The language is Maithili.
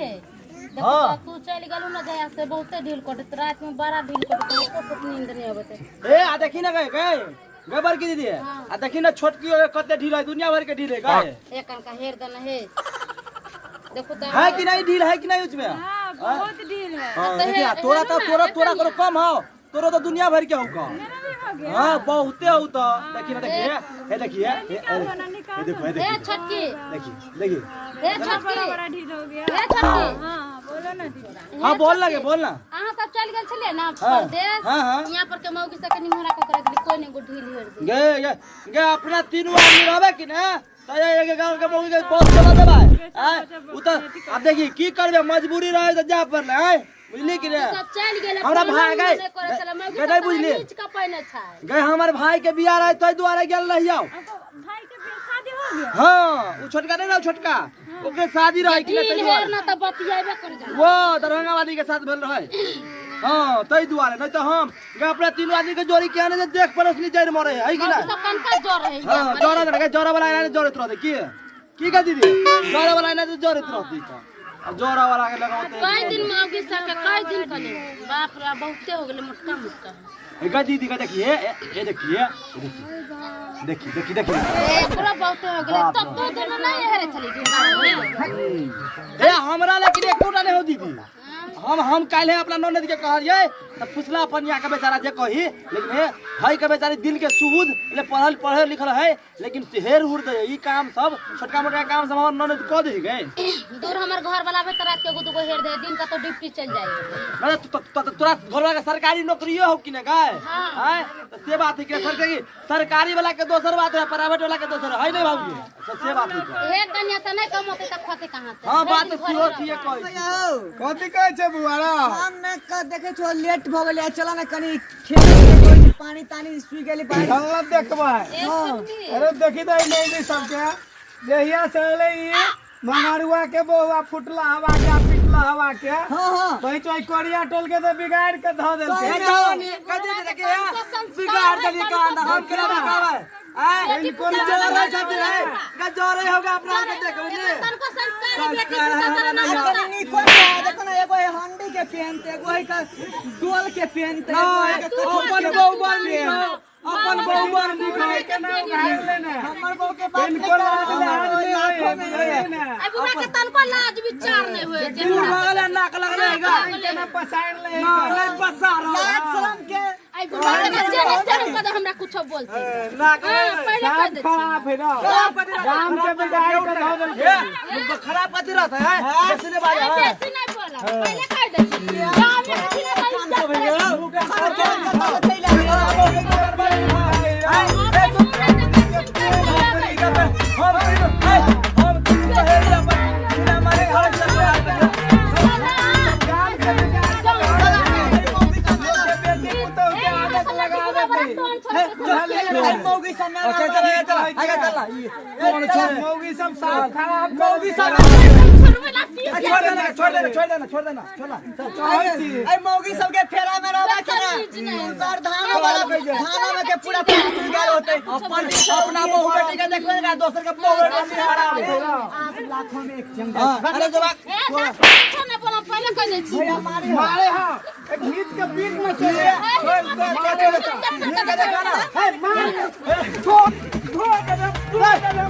हे। देखो हाँ। तो तू चलि गेलू ना जया से बहुते ढील कटैत, राति में बड़ा ढील कटैत, एको फुट नींद नहीं अबैत। ए आ देखी ना गए गए गए बड़की दीदी। हाँ। आ देखी ना छोटकी हो कते ढील है, दुनिया भर के ढील है गए। एक कनका हेर देना हे, देखो तो। है कि नहीं ढील, है कि नहीं उसमें? हाँ, बहुत ढील है। हाँ, तो देखिए, तोरा तो हेरो ना, तोरा तोरा कनिया। करो कम हो, तोरा तो दुनिया भर के हो का। मेरा भी हो गया। हाँ, बहुते हो तो। देखिए ना, देखिए, हे देखिए, हे हे देखो, हे हे देखिए। छोटकी। देखिए देखिए। हे बड़ा छोटकी। बड़ा ढील हो गया। हे छोटकी। हाँ, बोलो ना दीदी। हाँ, बोल लगे, बोल ना। अहाँ सब चल गेल छलियै ना हाँ, परदेश? हाँ, हाँ। यहाँ पर के मौगी सबके निहोरा कऽ के रखली, कोई नहीं गो ढील हेर दे। गे गे गे अपना तीनों आदमी रहबे कि ना तो ये ये गांव के मौगी के बस चला देबा। आय उ तो अब देखी की करबे, मजबूरी रहे तो जा पड़ले। आय बुझली कि रे? सब चल गेल। हमरा भाई गए गए गए नहीं बुझली। नीच का पहिने छै। गए हमर भाई के बियाह रहे तै दुआरे गेल रहियो। आपको भाई के भी शादी हो गया? हाँ, उ छोटका नहीं रहा, छोटका, ओकरे शादी रहे कि ना तै ढील दुआरे। हेर ना तऽ बतियाबे कर जा। वो दरभंगा वाली के साथ भेल रहे। हाँ, तै दुआरे नहीं तो हम गए अपना तीनों आदमी के जोड़ी के आने से देख पड़ोसनी जड़ मरे है कि ना। मौगी सब कनका जर है। हाँ, जरा जरा जरा वाला आना जरत रहते की की का दीदी, जरा वाला आना तो जरत रहती का अब जरा वाला के लगाते। कई दिन मौगी सबके कई दिन कने बाप रे बहुते हो गेलै मोटका मोटका। ए दीदी का देखिए, ए देखिए, ए देखिए देखिए देखिए देखिए। ए पूरा बहुते हो गेलै। तब तो दोनों नहीं हेरे छली ढील। ए हमरा लेकिन एकोटा नहीं हो दीदी। हम काल्हे अपना ननद के कहलियै तऽ फुसला पनिया के बेचारा जे कही, लेकिन हे है के बेचारी दिल के सुबुध ले पढ़ल पढ़ल लिखल है, लेकिन हेर हुर दे ई काम सब छोटका मोटका काम सब हमर ननद कऽ दे गए। दूर हमर घर वाला बे रात के एगो दूगो हेर दे, दिन का तो ड्यूटी चल जाए। अरे तोरा घर वाला के सरकारी नौकरियो हो कि ना गाय? हाँ। आय तो से बात है कि सरकारी सरकारी वाला के दोसर बात है, प्राइवेट वाला के दोसर है नहीं बाबू। अच्छा से बात है। हे कन्या तऽ नहीं कमौते तऽ खते कहाँ से? हाँ, बात तो सेहो ठीके कहै छी। कथी कहै छै बुआरा? हम ने देखे छो लेट भ गेलै, चला ने कनी खेत के पानी तानी सुई गेलै बारिश। चल देखबै। ए छोटकी। अरे देखी तऽ मौगी सबके जहिया से एलै ई मंगरुआ के बौआ फुटला हवा के आ पिटला हवा के। हाँ हाँ। पहिचो ई कोरिया टोल के तऽ बिगाड़ के धऽ देलकै। ए जवानी कह दे दे के बिगाड़ देली कान हम केना बिगावे? आय इनको की जोरे छथिन है का जोरे होगा अपना के देख बुझली। तनको संस्कार है बेटी संस्कार है, पुतोह हमरा ना नहीं। होता। कनी निको ने देखो ना, एगो है हंडी के पेनते, एगो है का डोल के पेनते, एगो है के अपन बहु बड़ नीक हौ, अपन बहु बड़ नीक हौ। के ना उघाड़ लेने। हमर बहू के बात इनको लाज नहीं लाज करो, नहीं लाखों में होय, है। बुझलियै ने? आई बुढ़ा के तनको लाज विचार नहीं होय जे दूर भऽ गेलै, नाक लगलै गा। के ना पसारि ले। ना नहीं पसार। लाज शरम के आई बुढ़ा के जे नहीं से हम कदे हमरा कुछो बोलते। नाक हां, पहले कह सब दे। खराब है ना, गाम के बिगाड़ के धऽ देलकै। ए खराब कथी रहता है बेसी नहीं बाजे। ए, बेसी नहीं बोला, पहले कह दे छी। गांव में हथी ना भाई इज्जत करे। गाम के बिगाड़ के बेटी पुतोह के आदत लगा देतै। मौगी सब ना मौगी सब साफ खराब मौगी सब छोड़ देना, छोड़ देना, छोड़ देना, छोड़ देना, छोड़ देना। कहै छी। ऐ मौगी सब के फेरा में रहबा के ना उनकर धान वाला धान में के पूरा पानी सुख गेल होते। अपन अपना बहु बेटी के देखबे ना, दोसर के बहु बेटी के खराब है। लाखों में एक जंग। अरे जवाब। ए, कुछो नहीं बोला, पहले कह दे छी। भैया मारे। मारे हाँ, एक घीच के बीच में चले। देखा ना। हे मार, धो धो के दे, धो के दे।